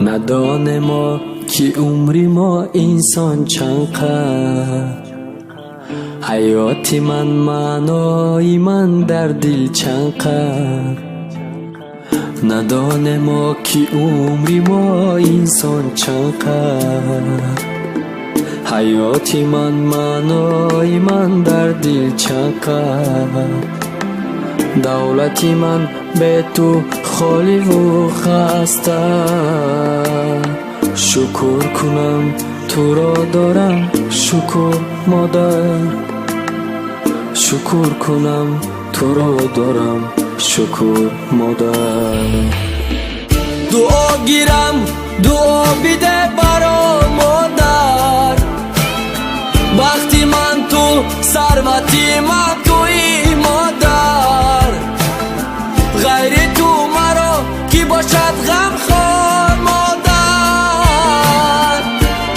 Надонем мо, ки умри мо инсон чанд. Ҳаёти ман, маънои ман дар дил чанд. Надонем мо, ки умри мо инсон чанд. Ҳаёти ман, маънои ман дар дил чанд. Давлати ман бе ту холиву хаста. Шукр кунам, туро дорам, шукр, модар. Шукр кунам, туро дорам, шукр, модар. Дуо гирам, дуо биде баро модар. Бахти ман ту, сарвати ман туи, модар. Ғайри ту маро кӣ бошад ғамхор, модар?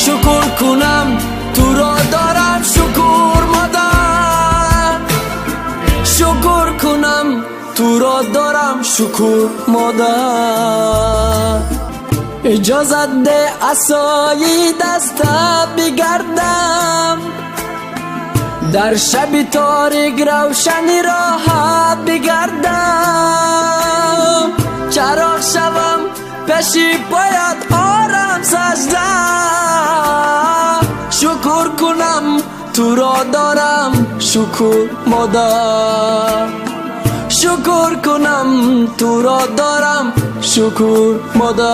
Шукр кунам, туро дорам, шукр, модар. Шукр кунам, туро дорам, шукр, модар. Иҷозат де, асои дастат бигардам. Дар шаби торик равшани роҳат бигардам. Чароғ шавам, пеши поят орам сажда. Шукр кунам, туро дорам, шукр, модар. Шукр кунам, туро дорам, шукр, модар.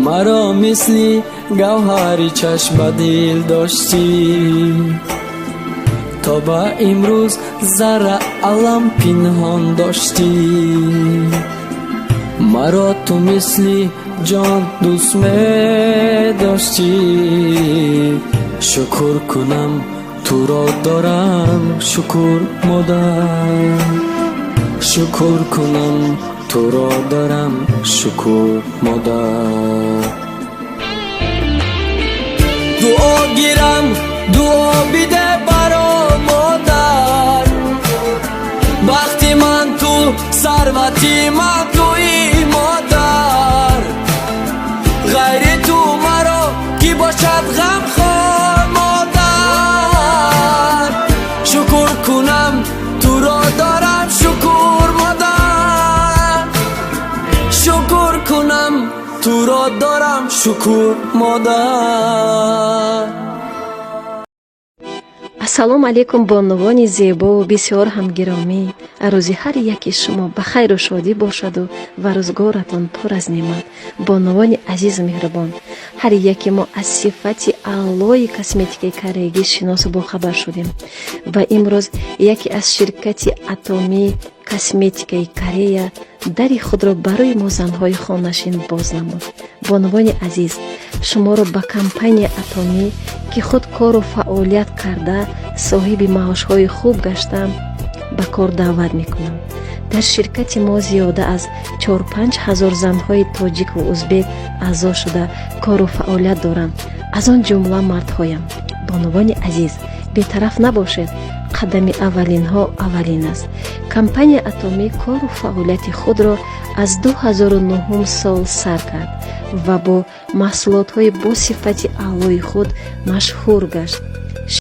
Маро мисли гавҳари чашм ба дил доштӣ. То ба имрӯз зарра алам пинҳон доштӣ. Маро ту мисли ҷон дӯст медоштӣ. Шукр кунам, туро дорам, шукр, модар. Шукр кунам, туро дорам, шукр, модар. Дуо гирам, дуо биде баро модар. Бахти ман ту, сарвати ман туи, модар. Ғайри ту маро кӣ бошад ғамхор, модар? Шукр кунам, туро дорам, шукр, модар. Шукр кунам, туро дорам, шукр, модар. Ассалому алайкум, бонувони зебову бисёр ҳам гиромӣ. Рӯзи ҳар яки шумо ба хайру шодӣ бошаду ва рӯзгоратон пур аз неъмат. Бонувони азизу меҳрубон, ҳар яке мо аз сифати аълои косметикаи кореягӣ шиносу бохабар шудем ва имрӯз яке аз ширкати Атомӣ косметикаи Корея дари худро барои мо, занҳои хонашин, боз намуд. Бонувони азиз, шуморо ба компания Атомӣ, ки худ кору фаъолият карда, соҳиби маошҳои хуб гашта, ба кор даъват мекунам. Дар ширкати мо зиёда аз 4-5 ҳазор занҳои тоҷику узбек аъзо шуда, кору фаъолият доранд, аз он ҷумла мардҳоям. Бонувони азиз, бетараф набошед, қадами аввалинҳо аввалин аст. Компания Атомӣ кору фаъолияти худро аз 2009 сол сар кард ва бо маҳсулотҳои бо сифати аълои худ машҳур гашт.